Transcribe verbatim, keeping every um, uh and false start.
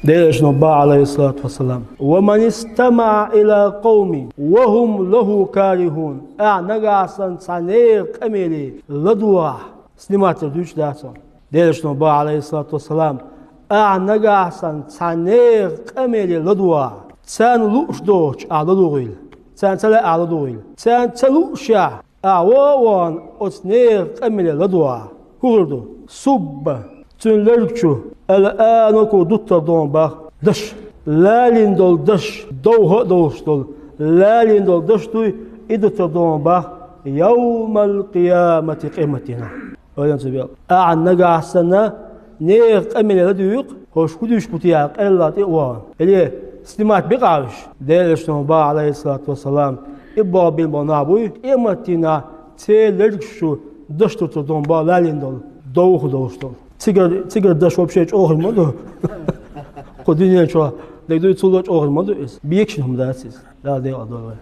Делан элчано баха, Ӏалайхиссалату вассалам: «ومن استمع إلى قوم وهم له كارهون». Ахьа нагахь санна цхьа нехан къамеле ладугӀахь, снимать дар дуьйцуш дац хьуна. Делан элчано баха, Ӏалайхиссалату вассалам: «Ахьа нагахь санна цхьа нехан къамеле ладугӀахь, царна лууш доцуш ахьа ладугӀийла, царна ца лаьа ахьа ладугӀийла, царна ца луушехь, ахьа вон а вахана оцу нехан къамеле ладугӀахь». ХӀун хир ду? «سب», цуьнан лерг чу, «الآنك», дуттар догӀун бах, даш, лалийна долу даш, довха а довлуш долу, лалийна долу даш дуй, и дуттар догӀун бах, «يوم القيامة», къематдийнахь. Ойла ца бел. Ахьа нагахь санна нехан къамеле ладугӀу, хӀорш хӀун дуьйцуш бу те аьлла, къайла тӀе а вахана. Или снимать бекъахь уьш? Делан элчано баха, Ӏалайхиссалату вассалам, и боху бина болу нах буй, къематдийнахь церан лергаш чу даш дуттар догӀун бах, лалийна долу, довха а довлуш долу. Цигара, цигара даш вообще чӀогӀа хир ма ду. Кху дуьнен чохь дерг дуй, цул а чӀогӀа хир ма ду иза. Бекашна хӀума дац иза. Дала декъала дойла вай.